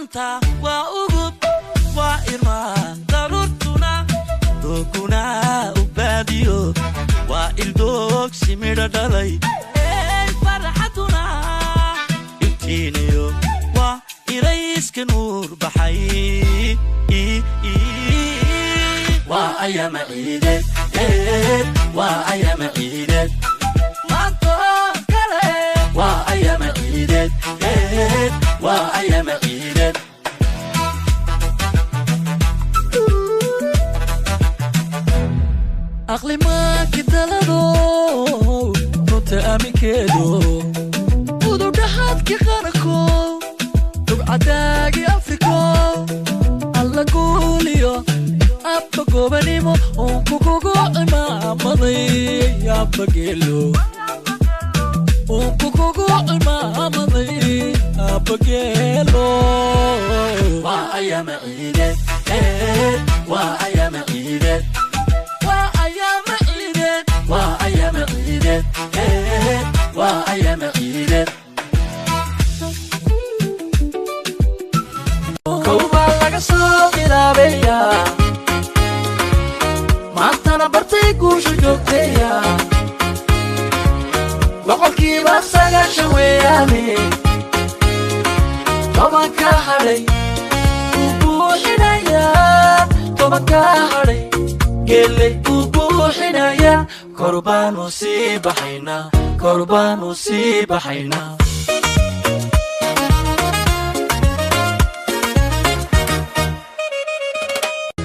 Maanta waa ugub, waa irmaa daruurtuna, dooguna u baadiyo, waa ildoogsi midho dhalay. Ey farxaduna iftiiniyo, waa irayska nuur baxay. Waa ayama ciideed, waa ayama ciideed maanto kale, waa ayama ciideed, waa ayama ciideed. Aqlimaanki dalado, runta aaminkeedo, udubdhaxaadki qaranko, dugcadaagi Afriko, alla guuliyo abba gobanimo, uunku kugu cimaamaday abba geelo, uunku kugu cimaamaday abba geelo. Waa ayama ciideed, waa ayama ciideed, waa ayama ciideed, waa ayama ciideed, waa ayama ciideed. Kow baa laga soo bilaabaya, maantana bartay guusha joogtaya, 90% weeyaane, 10-ka hadhay uu buuxinayaa, 10-ka hadhay geeley uu buuxinayaa. Kor baanu sii baxaynaa, kor baanu sii baxaynaa.